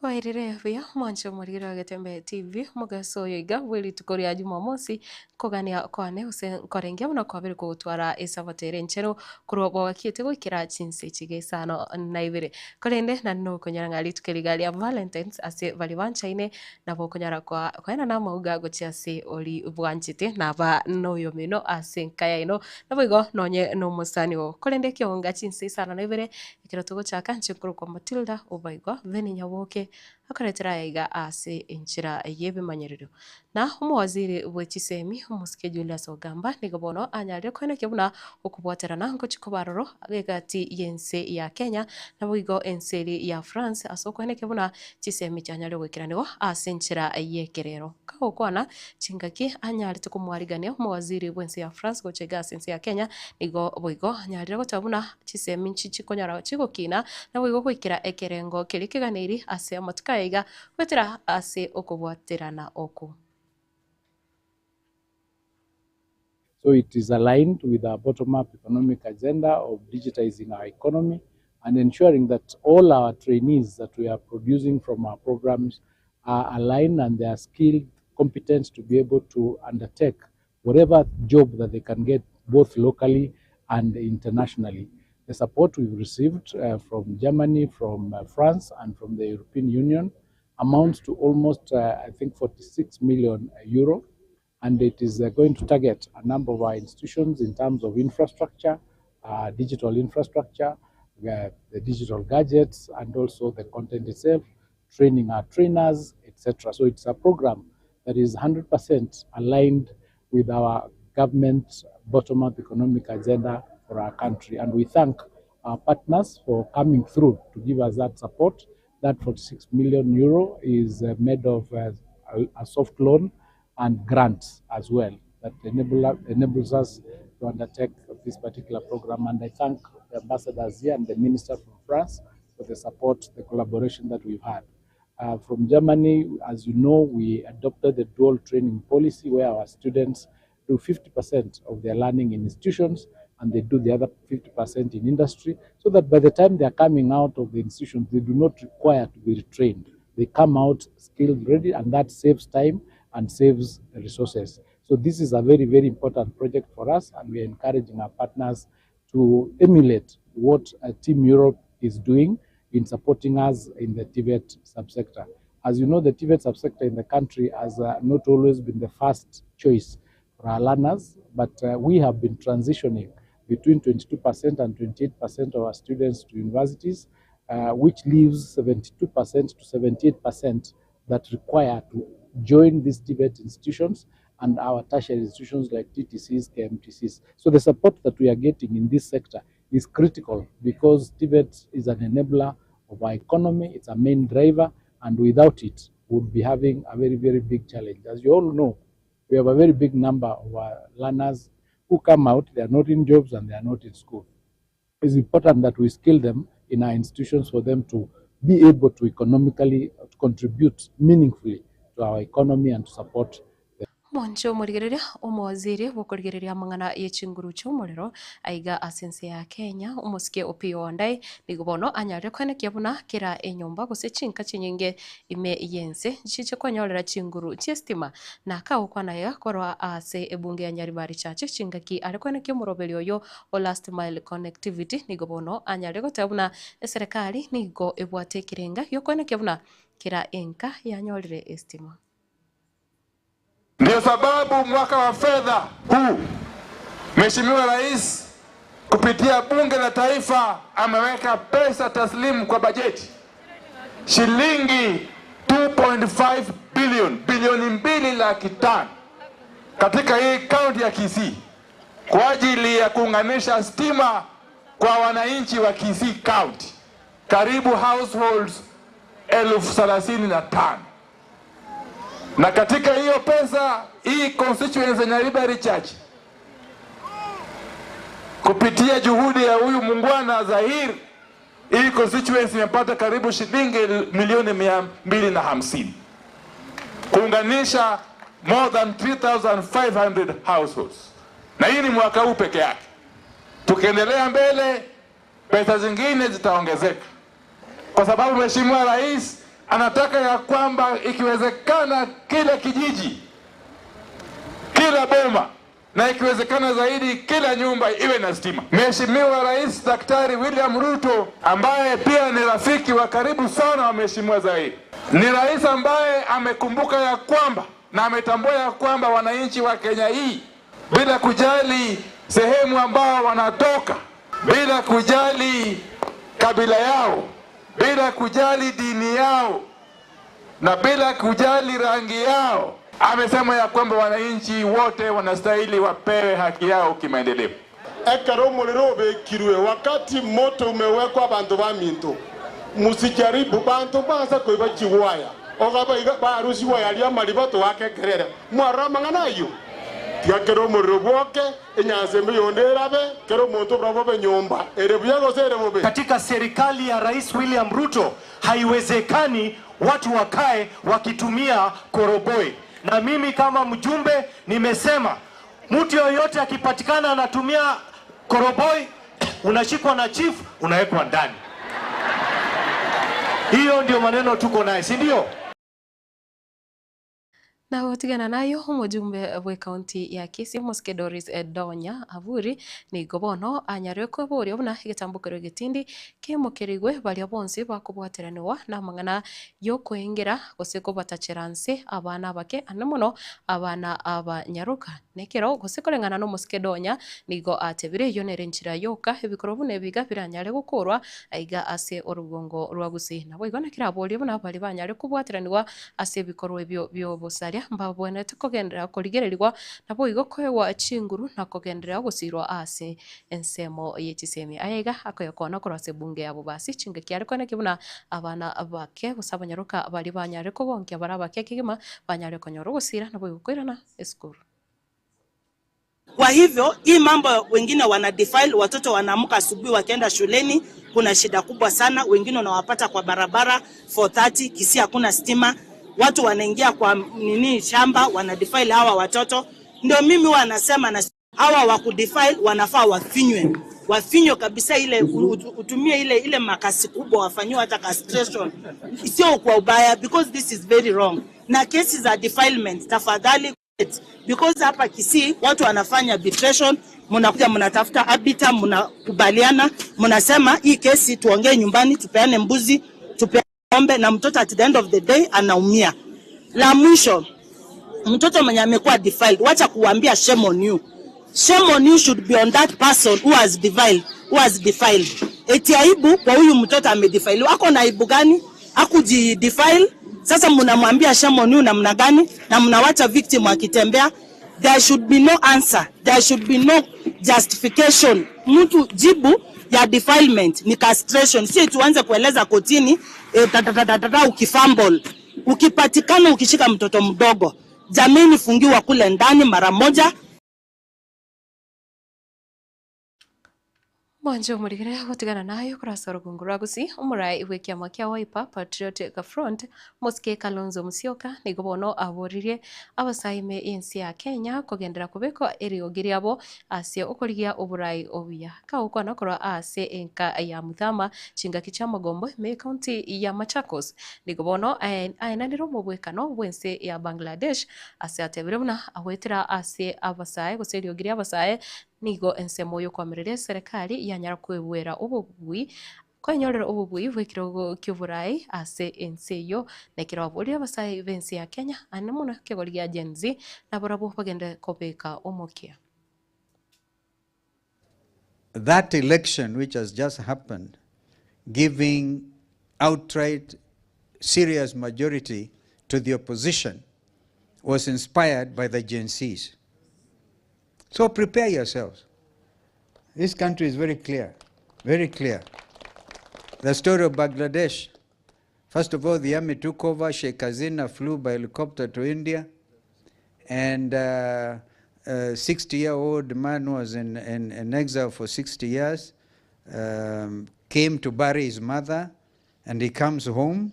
Oirire buya mwanche omorigeri wa Getembe TV, omogeso oyo iga bwe rituko ria Jumamosi, nkogania kwane gose nkorengia buna kwabire kogotwara esabato ere enchenu korwa bogakiete goikera chinsa echi iga isano na ibere. Korende naende nokonyora ng'a rituko eri iga ria Valentines ase baria banchaine nabo okonyora koa koenana amauga gochia ase oria bwanchete naba noyomino ase enka yaino, naboigo nonye nomosani oo. Korende ekeonga chinsa isano na ibere Ekero togochaka inche nkorokwa Matilda Obaigwa Veni Nyaboke akoretera aya iga ase enchera y'ebimanyererio. Na omowaziri bwe chisemi omosike Julius Ogamba nigo bono anyarire koenekia buna okobwaterana ngochia koba aroro egati y'ense ya Kenya naboigo ense eria ya France ase okoenekia buna chisemi chianyarire goikeranigwa ase enchera y'ekerero. Kagokwana chingaki anyarete komoarigania omowaziri bw'ense ya France gocha iga ase ense ya Kenya nigo boigo anyarire goteba buna Chisemi nchi chikonyora chigokina, naboigo goikera ekerengo keria keganeiri ase amatuko aya iga, goetera ase okobwaterana oku. So it is aligned with our bottom up economic agenda of digitizing our economy and ensuring that all our trainees that we are producing from our programs are aligned and they are skilled, competent to be able to undertake whatever job that they can get both locally and internationally. The support we've received uh, from Germany, from uh, France, and from the European Union amounts to almost, uh, I think, 46 million euro. And it is uh, going to target a number of our institutions in terms of infrastructure, uh, digital infrastructure, uh, the digital gadgets, and also the content itself, training our trainers, etc. So it's a program that is 100% aligned with our government bottom-up economic agenda for our country. And we thank our partners for coming through to give us that support. That 46 million euro is uh, made of uh, a, a soft loan and grants as well that enable, enables us to undertake this particular program. And I thank the ambassadors here and the minister from France for the support, the collaboration that we've had. Uh, from Germany, as you know, we adopted the dual training policy where our students do 50% of their learning in institutions and they do the other 50% in industry, so that by the time they are coming out of the institutions, they do not require to be retrained. They come out skilled ready, and that saves time and saves resources. So this is a very, very important project for us, and we are encouraging our partners to emulate what uh, Team Europe is doing in supporting us in the TVET subsector. As you know, the TVET subsector in the country has uh, not always been the first choice for our learners, but uh, we have been transitioning between 22% and 28% of our students to universities, uh, which leaves 72% to 78% that require to join these TVET institutions and our tertiary institutions like TTCs, KMTCs. So the support that we are getting in this sector is critical because TVET is an enabler of our economy, it's a main driver, and without it, we'll be having a very, very big challenge. As you all know, we have a very big number of our learners who come out, they are not in jobs and they are not in school. It's important that we skill them in our institutions for them to be able to economically contribute meaningfully to our economy and to support Omonche omorigereria omowaziri bw'okorigereria amang'ana ye chinguru chi'omorero aiga ase ense ya Kenya, omosike Opiyo Wandayi, nigo bono anyarire koenekia buna kera enyomba gose chinka chinyinge ime y'ense nchiche kwenyorera chinguru chi'esitima na kagokwana iga korwa ase ebunge ya Nyaribari Church chingaki are koenekia omoroberi oyo o Last Mile Connectivity nigo bono anyarire goteba buna eserekari nigo ebwate ekerenga giokoenekia buna kera enka yanyorire esitima. Ndio sababu mwaka wa fedha huu Mheshimiwa Rais kupitia Bunge la Taifa ameweka pesa taslimu kwa bajeti shilingi 2.5 bilioni bilioni 2 laki 5 katika hii kaunti ya Kisii kwa ajili ya kuunganisha stima kwa wananchi wa Kisii County, karibu households 35,000 na katika hiyo pesa hii constituency ya Nyaribari Church kupitia juhudi ya huyu muungwana Zahir, hii constituency imepata karibu shilingi milioni 250 kuunganisha more than 3500 households, na hii ni mwaka huu peke yake. Tukiendelea mbele, pesa zingine zitaongezeka, kwa sababu Mheshimiwa Rais anataka ya kwamba ikiwezekana kila kijiji, kila boma na ikiwezekana zaidi kila nyumba iwe na stima. Mheshimiwa Rais Daktari William Ruto ambaye pia ni rafiki wa karibu sana wa Mheshimiwa Zaid, ni rais ambaye amekumbuka ya kwamba na ametambua ya kwamba wananchi wa Kenya hii bila kujali sehemu ambao wanatoka, bila kujali kabila yao, bila kujali dini yao na bila kujali rangi yao, amesema ya kwamba wananchi wote wanastahili wapewe haki yao kimaendeleo. Ekero omorero obekirwe, wakati moto umewekwa, banto baminto musijaribu banto bansa koiba chiwaya ogaba barusiwa yari amariba toakekerere mwarora amang'ana aywo tiga kero omorero bwoke enyansa ime yonde erabe kero omonto obura bobe nyomba ere buya gose ere bobe. Katika serikali ya Rais William Ruto haiwezekani watu wakae wakitumia koroboi, na mimi kama mjumbe nimesema mtu yoyote akipatikana anatumia koroboi unashikwa na chief, unawekwa ndani. Hiyo ndio maneno tuko naye, si ndio? Na gotigana nayo omojumbe bwe county ya Kisii Mosike Doris Donya Aburi nigo bono anyarire kweboria buna egetambokero egetindi kemokerigwe baria bonsi bakobwateraniwa na amang'ana yokoengera gose kobatachera nse abana abake ane mono abana abanyaroka nekero gose koreng'ana na omosike Donya nigo atebire eywo nere enchera yoka ebikorwa buna ebiga biranyare gokorwa aiga ase orugongo rwa Gusii. Nabo igo nekero aboria buna baria banyare kobwateraniwa ase ebikorwa ebio bia obosaria mbabwenerete kogenderera korigereriwa nabo igo koewa chinguru na kogenderera gosirwa ase ensemo ya chisemi. Aya iga akoyokona korwa ase ebunge ya Bobasi chingaki are koeneki buna abana bake gose abanyaroka baria banyare kogonkia bare abake kegima banyare konyora ogosira nabo igo koirana esukuru. Kwa hivyo hii mambo wengine wana defile watoto, wanaamka asubuhi wakienda shuleni, kuna shida kubwa sana. Wengine unawapata kwa barabara 4:30 Kisii hakuna stima, watu wanaingia kwa nini shamba wana defile hawa watoto. Ndio mimi huwa nasema na hawa wa kudefile wanafaa wafinywe, wafinywe kabisa, ile utumie ile ile makasi kubwa, wafanyiwe hata castration, sio kwa ubaya, because this is very wrong. Na kesi za defilement tafadhali, because hapa Kisii watu wanafanya arbitration, mnakuja mnatafuta arbiter, mnakubaliana, mnasema hii kesi tuongee nyumbani, tupeane mbuzi, tupeane ng'ombe, na mtoto at the end of the day anaumia. La mwisho, mtoto mwenye amekuwa defiled, wacha kuambia shame on you. Shame on you should be on that person who has defiled, who has defiled. Eti aibu kwa huyu mtoto amedefile. Ako na aibu gani? Hakujidefile. Sasa mnamwambia shame on you namna gani? Na mnawacha victim akitembea. There should be no answer. There should be no justification. Mtu jibu ya defilement ni castration. Si tuanze kueleza kotini eh, ta, ukifumble. Ukipatikana ukishika mtoto mdogo, jameni, fungiwa kule ndani mara moja. Mwancho omorigere gotigana nayo korasa orugungu rwa Gusii omorai bwa ekiama kia Wiper Patriotic Front Mosike Kalonzo Musyoka nigo bono aboririe abasaime ensi ya Kenya kogendera kobekwa eriogi riabo ase okorigia oborai obuya. Kagokwana korwa ase enka ya Muthama chingaki chia Magombo ime county ya Machakos nigo bono aenanire omobwekano bwa ense ya Bangladesh ase atebire buna agwetera ase abasae gose eriogi ria abasae nigo ensemo yokoamereria eserekari yanyara kwebwera obobui kwenyorera obobui bwa ekerogo kia oborai ase ense eywo na ekero baboria abasae ba ense ya Kenya ane mono ekegori gia Gen Z nabarabwo bagende kobeka omokia. That election which has just happened, giving outright serious majority to the opposition, was inspired by the Gen Zs. So prepare yourselves. This country is very clear, very clear. The story of Bangladesh. First of all, the army took over. Sheikh Hasina flew by helicopter to India, and a 60-year-old man who was in exile for 60 years came to bury his mother, and he comes home.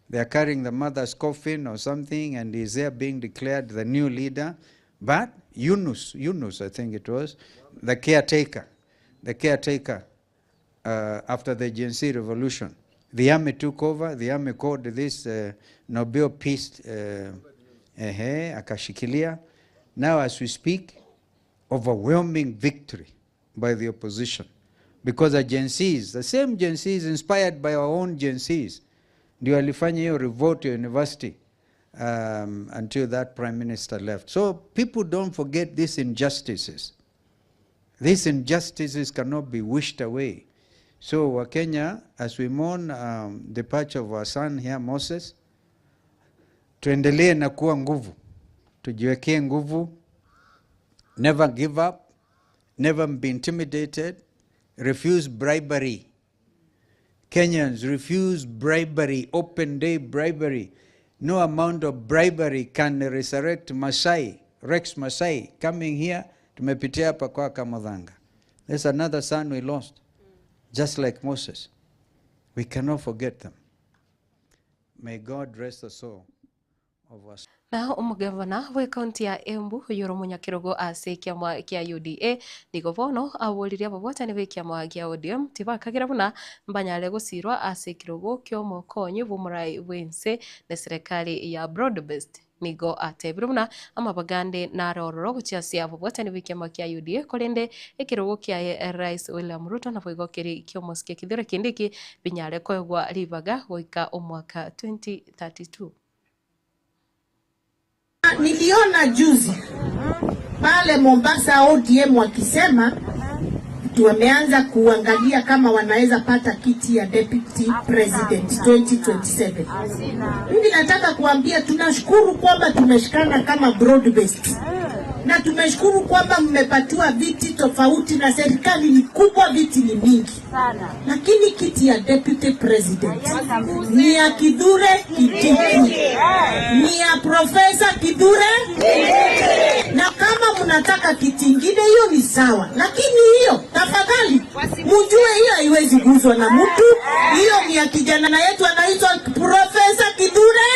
They are carrying the mother's coffin or something, and he's there being declared the new leader. But Yunus, I think it was, the caretaker after the Gen Z revolution. The army took over, the army called this Nobel Peace ehe, akashikilia. Now as we speak, overwhelming victory by the opposition because the Gen Zs, the same Gen Zs inspired by our own Gen Zs, ndio alifanya hiyo revolt ya university until that prime minister left. So people don't forget these injustices. These injustices cannot be wished away. So Wakenya, as we mourn departure of our son here, Moses, tuendelee na kuwa nguvu, tujiwekee nguvu, never give up, never be intimidated, refuse bribery. Kenyans refuse bribery, open day bribery. No amount of bribery can resurrect Masai, Rex Masai, coming here, tumepitia hapa kwa Kamadhanga. There's another son we lost, just like Moses. We cannot forget them. May God rest the soul of us. Na omogavana bwe ekaunti ya Embu oyore omonyakerogo ase ekiama kia UDA nigo bono aboririe ababwatani b'ekiama gia ODM tibakagera buna mbanyare gosirwa ase ekerogo ki'omokonyi bw'omorai bw'ense na eserekari ya broad based. Nigo atebire buna amabagande nare ororo gochia ase ababwatani b'ekiama kia UDA korende ekerogo kiaye Rais William Ruto naboigo keri ki'omosike Kithure Kindiki binyare koegwa ribaga goika omwaka 2032. Niliona juzi pale Mombasa ODM wakisema wameanza kuangalia kama wanaweza pata kiti ya deputy president 2027. Mimi nataka kuambia tunashukuru kwamba tumeshikana kama broad based, na tumeshukuru kwamba mmepatiwa viti tofauti na serikali ni kubwa, viti ni mingi, lakini kiti ya deputy president ni ya Kithure Kindiki, ni ya Profesa Kithure, na kama mnataka kiti ingine hiyo ni sawa, lakini hiyo tafadhali mjue hiyo haiwezi guzwa na mtu. Hiyo ni ya kijana yetu anaitwa Profesa Kithure,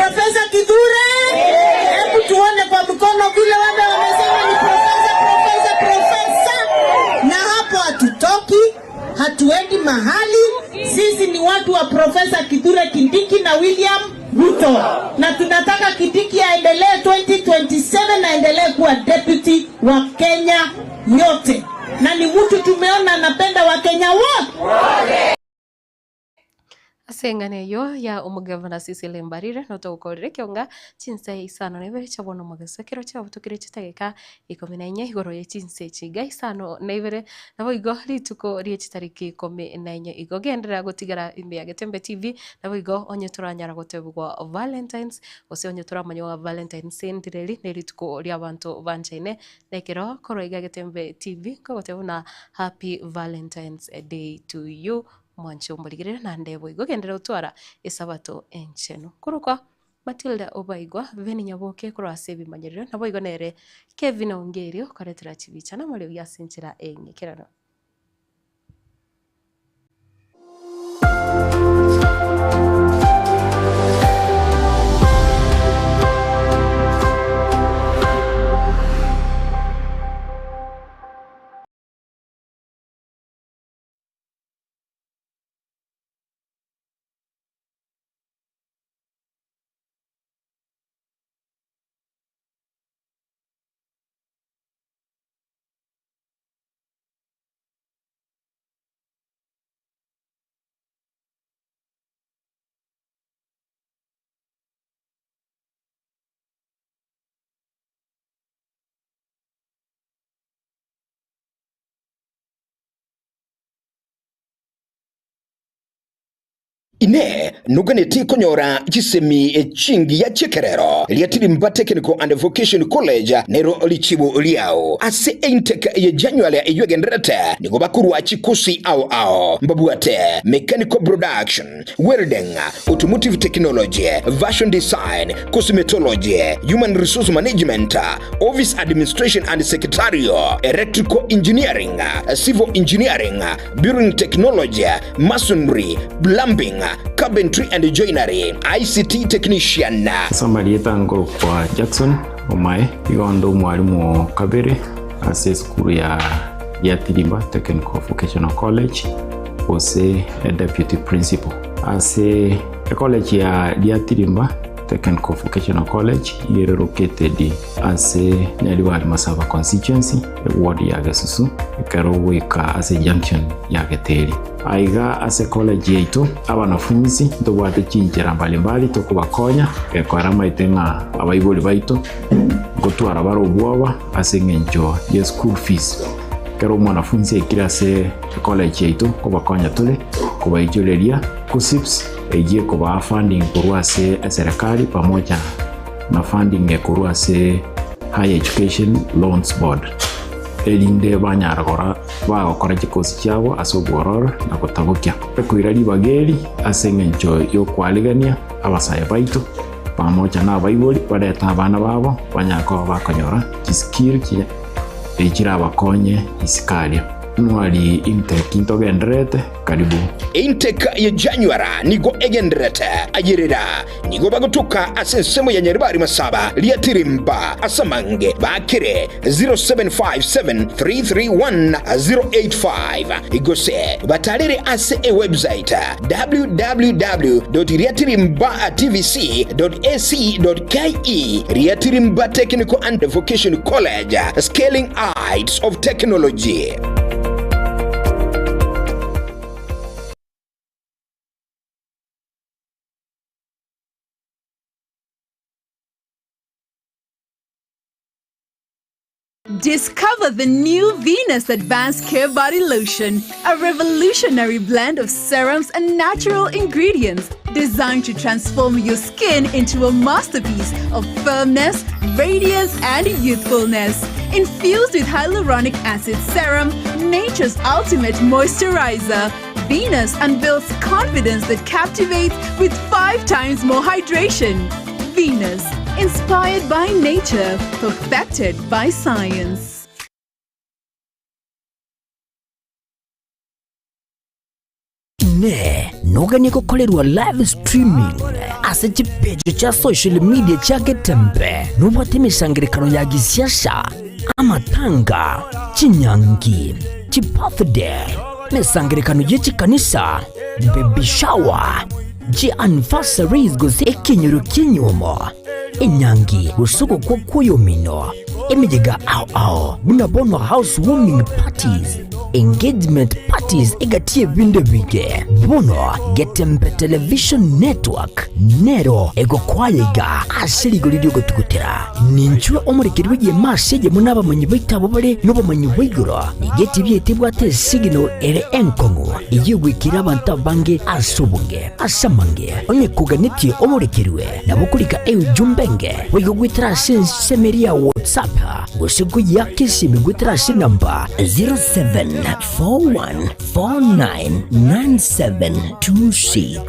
Profesa Kithure. Hebu tuone kwa mkono vile wale wamesema ni profesa, profesa, profesa, na hapo hatutoki, hatuendi mahali. Sisi ni watu wa Profesa Kithure Kindiki na William Ruto, na tunataka Kindiki aendelee 2027 aendelee kuwa deputy wa Kenya yote, na ni mtu tumeona anapenda Wakenya wote. Ase eng'ana eyio ya omogavana Cecily Mbarire notogokorera ekionga chinsa isano na ibere chia bono omogeso ekero chiabutokire chitageka ikomi na inye igoro ye chinsa echi iga isano na ibere naboigo rituko rie chitariki ikomi na inye igo genderera gotigara ime ya Getembe TV naboigo onye toranyara gotebigwa Valentines gose onye toramanya Valentines ndireri ne rituko ria abanto banchaine na ekero korwa iga Getembe TV nkogoteba buna happy Valentines day to you mwanche omorigerere naende boigo genderera gotwara esabato enchenu. Korokwa Matilda Obaigwa, Veni Nyaboke korwa ase ebimanyerero, naboigo nere Kevin Ongeri okoretera chibicha na amariogi ase enchera eng'ekeranu. Inee! Noganeti konyora chisemi chingiya chi'ekerero ria Tirimba Technical and Vocation College nero richibu riao ase eintake ye January eyio egendererete nigo bakorwa chikosi ao ao mbabwate Mechanical Production, Welding, Automotive Technology, Fashion Design, Cosmetology, Human Resource Management, Office Administration and Secretarial, Electrical Engineering, Civil Engineering, Building Technology, Masonry, Plumbing, Carpentry and Joinery, ICT Technician. Ase amarieta nkorokwa Jackson Omae, igo onde omwalimu o kabere ase esukuru ya Giatirimba Technical Vocational College. gose deputy principal. Ase ecollege ya Riatirimba Technical Vocational College nigo ere located ase Nyaribari Masaba constituency, eward ya Gesusu, ekero ogoika ase junction ya Geteri. Aiga ase college yaito abanafunsi ntobwate chinchera mbalimbali tokobakonya gekora amaete ng'a abaibori baito ngotwara bare obwoba ase eng'encho ye school fees. Ekero omwanafunsi aikire ase ecollege yaito nkobakonya tore kobaichoreria KUCCPS eyio ekobaa funding korwa ase eserekari pamoja na funding ekorwa ase Higher Education Loans Board erinde banyara gora bagokora chikosi chiabo ase obwororo na gotabokia. Ekoira ribaga eri ase engencho y'okwarigania abasae baito pamoja na abaibori barete abana babo banyare koba bakonyora chiskill chirabakonye isiko aria. Nwari intake ntogendererete karibu. Intake ye January nigo egendererete ayerera nigo bagotoka ase ensemo ya Nyaribari Masaba Riatirimba ase amange bakire 0757331085 gose batarere ase ewebsite www.riatirimbatvc.ac.ke Riatirimba Technical and Vocation College, Scaling Heights of Technology. Discover the new Venus Advanced Care Body Lotion, a revolutionary blend of serums and natural ingredients designed to transform your skin into a masterpiece of firmness, radiance, and youthfulness. Infused with hyaluronic acid serum, nature's ultimate moisturizer, Venus unveils confidence that captivates with 5 times more hydration. Venus, inspired by nature, perfected by science. Inee! Noganie gokorerwa live streaming ase chipeji chia social media chia Getembe? Nobwate emesangererekano ya gisiasa, amatanga, chinyangi, chibirthday, emesangererekano ye chikanisa, baby shower, chianniversaries gose ekenyoro ki'enyuomo, enyangi gose ogokwa kw'oyomino, emeyega ao ao buna bono house warming parties, engagement parties egati y'ebinto ebinge. Bono Getembe Television Network nero egokwaya iga ase rigori ri'ogotugutera. Ninchwe omorekeri bw'egeema ase eyemo nabamanyi baito abwo bare nobomanyi bwa igoro. Nigo etibi yaito ebwate esignal ere enkong'u eyio egoikera abanto abange ase obonge. Ase amange, onye koganetie omorekerwe, nabo okorika eujumbe enge boigo goetera ase ensemo eria ya WhatsApp gose koyiaka esimi goetera ase enamba 0741499726.